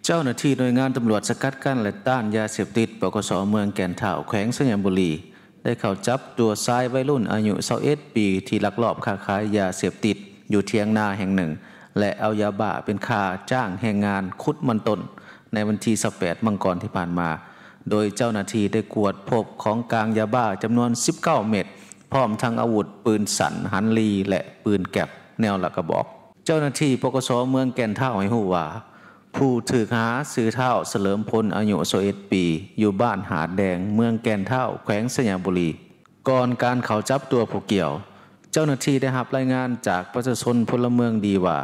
ເຈົ້າໜ້າທີ່ໜ່ວຍງານຕຳຫຼວດສະກັດກັ້ນ ແລະ ຕ້ານຢາເສບຕິດ ປກສ ເມືອງແກ່ນທ້າວ ແຂວງໄຊຍະບູລີ ໄດ້ເຂົ້າຈັບຕົວຊາຍໄວລຸ້ນອາຍຸຊາວເອັດປີ ທີ່ລັກລອບຄ້າຂາຍຢາເສບຕິດຢູ່ຖຽງນາແຫ່ງໜຶ່ງ ແລະ ເອົາຢາບ້າເປັນຄ່າຈ້າງແຮງງານຂຸດມັນຕົ້ນ ໃນວັນທີຊາວແປດມັງກອນທີ່ຜ່ານມາ, ໂດຍເຈົ້າໜ້າທີ່ໄດ້ກວດພົບຂອງກາງຢາບ້າຈຳນວນສິບເກົ້າເມັດ ພ້ອມທັງອາວຸດປືນສັ້ນ ຮັນລີ ແລະ ປືນແກັບແນວລະກະບອກ. ເຈົ້າໜ້າທີ່ ປກສ ເມືອງແກ່ນທ້າວໃຫ້ຮູ້ວ່າ ຜູ້ຖືກຫາຊື່ທ້າວ ສະເຫຼີມພົນ ອາຍຸຊາວເອັດປີ ຢູ່ບ້ານຫາດແດງ ເມືອງແກ່ນທ້າວ ແຂວງໄຊຍະບູລີ. ກ່ອນການເຂົ້າຈັບຕົວຜູ້ກ່ຽວ, ເຈົ້າໜ້າທີ່ໄດ້ຮັບລາຍງານຈາກປະຊາຊົນພົນລະເມືອງດີວ່າ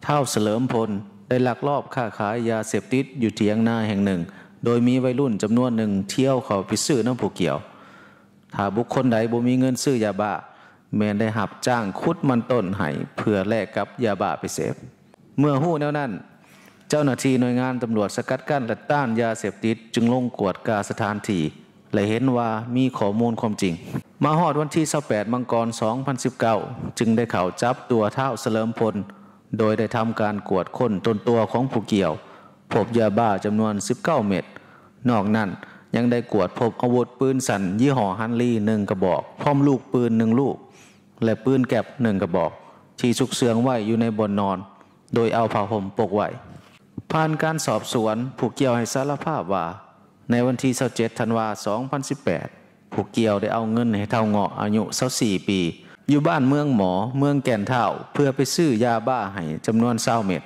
ທ້າວສະເຫຼີມພົນໄດ້ລັກລອບຄ້າຂາຍຢາເສບຕິດຢູ່ຖຽງນາແຫ່ງໜຶ່ງ ໂດຍມີໄວລຸ້ນຈຳນວນໜຶ່ງທຽວເຂົ້າໄປຊື້ນຳຜູ້ກ່ຽວ. ຖ້າບຸກຄົນໃດບໍ່ມີເງິນຊື້ຢາບ້າ, ແມ່ນໄດ້ຮັບຈ້າງຂຸດມັນຕົ້ນໃຫ້ເພື່ອແລກກັບຢາບ້າໄປເສບ. ເມື່ອຮູ້ແນວນັ້ນ, ເຈົ້າໜ້າທີ່ໜ່ວຍງານຕຳຫຼວດສະກັດກັ້ນ ແລະ ຕ້ານຢາເສບຕິດ ຈຶ່ງລົງກວດກາສະຖານທີ່ ແລະ ເຫັນວ່າມີຂໍ້ມູນຄວາມຈິງ. ມາຮອດວັນທີຊາວແປດມັງກອນສອງພັນສິບເກົ້າ ຈຶ່ງໄດ້ເຂົ້າຈັບຕົວທ້າວສະເຫຼີມພົນ ໂດຍໄດ້ທຳການກວດຄົ້ນຕົນຕົວຂອງຜູ້ກ່ຽວ, ພົບຢາບ້າຈຳນວນສິບເກົ້າເມັດ. ນອກນັ້ນ, ຍັງໄດ້ກວດພົບອາວຸດປືນສັ້ນຍີ່ຫໍ້ ຮັນລີ ໜຶ່ງກະບອກ, ພ້ອມລູກປືນໜຶ່ງລູກ ແລະ ປືນແກັບໜຶ່ງກະບອກ ທີ່ຊຸກເຊື່ອງໄວ້ຢູ່ໃນບ່ອນນອນ ໂດຍເອົາຜ້າຫົ່ມປົກໄວ້. ຜ່ານການສອບສວນ, ຜູ້ກ່ຽວໃຫ້ສາລະພາບວ່າ ໃນວັນທີຊາວເຈັດທັນວາສອງພັນສິບແປດ ຜູ້ກ່ຽວໄດ້ເອົາເງິນໃຫ້ທ້າວເງາະ ອາຍຸຊາວສີ່ປີ ຢູ່ບ້ານເມືອງໝໍ ເມືອງແກ່ນທ້າວ ເພື່ອໄປຊື້ຢາບ້າໃຫ້ຈຳນວນຊາວເມັດ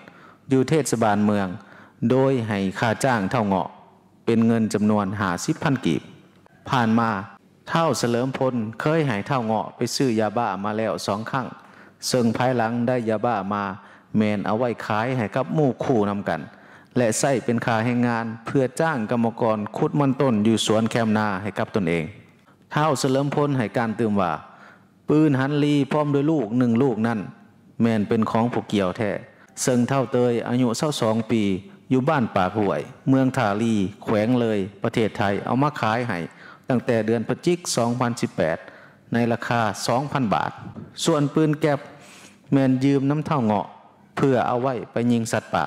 ຢູ່ເທດສະບານເມືອງ ໂດຍໃຫ້ຄ່າຈ້າງທ້າວເງາະ ເປັນເງິນຈຳນວນຫ້າສິບພັນກີບ. ຜ່ານມາ, ທ້າວສະເຫຼີມພົນເຄີຍໃຫ້ທ້າວເງາະໄປຊື້ຢາບ້າມາແລ້ວສອງຄັ້ງ, ເຊິ່ງພາຍຫຼັງໄດ້ຢາບ້າມາ ແມ່ນເອົາໄວ້ຂາຍໃຫ້ກັບໝູ່ຄູ່ນຳກັນ ແລະ ໃຊ້ເປັນຄ່າແຮງງານເພື່ອຈ້າງກຳມະກອນຂຸດມັນຕົ້ນຢູ່ສວນແຄມນາໃຫ້ກັບຕົນເອງ. ທ້າວສະເຫຼີມພົນໃຫ້ການຕື່ມວ່າ ປືນຮັນລີພ້ອມດ້ວຍລູກໜຶ່ງລູກນັ້ນ ແມ່ນເປັນຂອງຜູ້ກ່ຽວແທ້, ເຊິ່ງທ້າວເຕີຍ ອາຍຸຊາວສອງປີ ຢູ່ບ້ານປາກຫ້ວຍ ເມືອງທ່າລີ ແຂວງເລີຍ ປະເທດໄທ ເອົາມາຂາຍໃຫ້ຕັ້ງແຕ່ເດືອນພະຈິກ ສອງພັນສິບແປດ ໃນລາຄາສອງພັນບາດ. ສ່ວນປືນແກັບ ແມ່ນຢືມນຳທ້າວເງາະ ເພື່ອເອົາໄວ້ໄປຍິງສັດປ່າ.